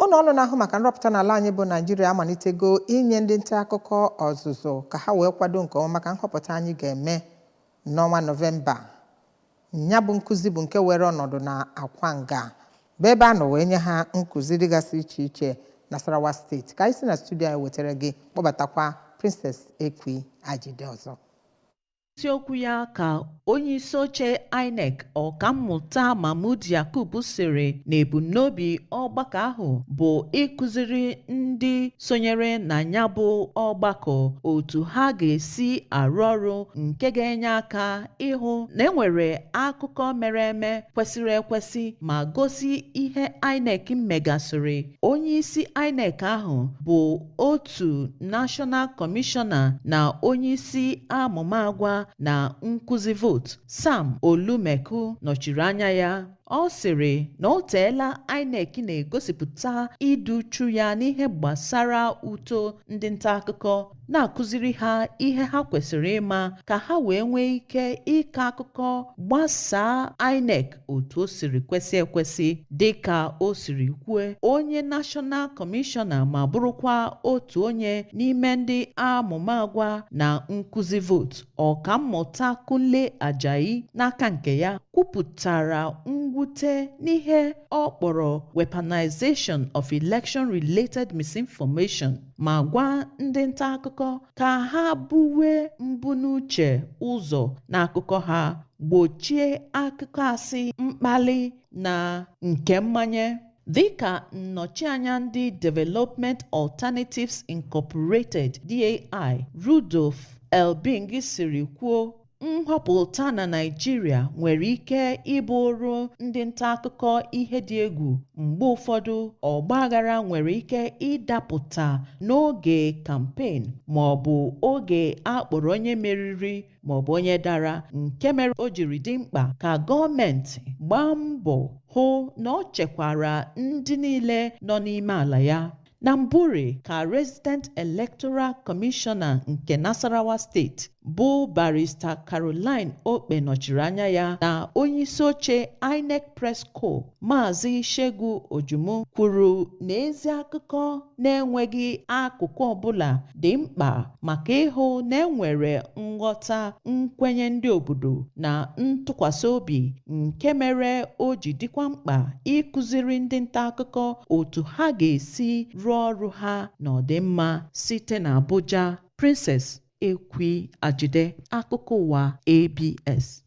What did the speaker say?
Ụlọ ọrụ na-ahụ maka nrọpụta n'ala anyị bụ Naijiria amalitego inye ndị nta akụkọ ọzụzụ ka ha wee kwado nke ọma maka nhọpụta anyị ga-eme n'ọnwa Nọvemba. Ya bụ nkụzi bụ nke were ọnọdụ na Akwanga, bụ ebe a nọ wee nye ha nkụzi dịgasị iche iche Nasarawa Steeti. Ka anyị si na studio anyị wetara gị, kpọbatakwa Princess Ekwi Ajide ọzọ. Isiokwu ya ka onyeisi oche INEC, Ọkammụta Mahmood Yakubu, sịrị na ebumnobi ọgbakọ ahụ bụ ịkụziri ndị sonyere na ya bụ ọgbakọ otu ha ga-esi arụ ọrụ nke ga-enye aka ịhụ na enwere akụkọ mere eme kwesịrị ekwesị ma gosi ihe INEC megasịrị. Onyeisi INEC ahụ bụ otu National Commissioner na onyeisi amụma agwa na nkụzi vootu, Sam Olumeku, nọchiri anya ya. Ọ sịrị na o teela INEC na-egosipụta ịdị uchu ya n'ihe gbasara uto ndị nta akụkọ, na-akụziri ha ihe ha kwesịrị ịma ka ha wee nwee ike ịkọ akụkọ gbasaa INEC otu o siri kwesị ekwesị. Dịka o siri kwue, onye National Commissioner ma bụrụkwa otu onye n'ime ndị amụma agwa na nkụzi vootu, Ọkammụta Kunle Ajayi, n'aka nke ya kwupụtara mwute n'ihe ọ kpọrọ weaponization of election-related misinformation ma gwa ndị nta akụkọ ka ha buwe mbunuche ụzọ n'akụkọ ha, gbochie akụkọ asị, mkpali na nke mmanye. Dịka nnọchianya ndị Development Alternatives Incorporated, DAI, Rudolf Elbing siri kwuo, nhọpụta na Naịjirịa nwere ike ịbụrụ ndị nta akụkọ ihe dị egwu. Mgbe ụfọdụ, ọgbaghara nwere ike ịdapụta n'oge kampen maọbụ oge a kpọrọ onye meriri maọbụ onye dara, nke mere o jiri dị mkpa ka gọọmenti gbaa mbọ hụ na ọ chekwara ndị niile nọ n'ime ala ya. Na mbụri ka Resident Electoral Commissioner nke Nasarawa Steeti bụ Barrister Caroline Okpe nọchiri anya ya na onyeisi oche INEC Press Corps, Maazị Segun Ojumu, kwuru na ezi akụkọ na-enweghị akụkụ ọbụla dị mkpa maka ịhụ na enwere nghọta, nkwenye ndị obodo na ntụkwasị obi, nke mere o ji dịkwa mkpa ịkụziri ndị nta akụkọ otu ha ga-esi rụọ ọrụ ha n'ọdịmma. Site na Abuja, Princess Ekwi Ajide, akụkọ ụwa ABS.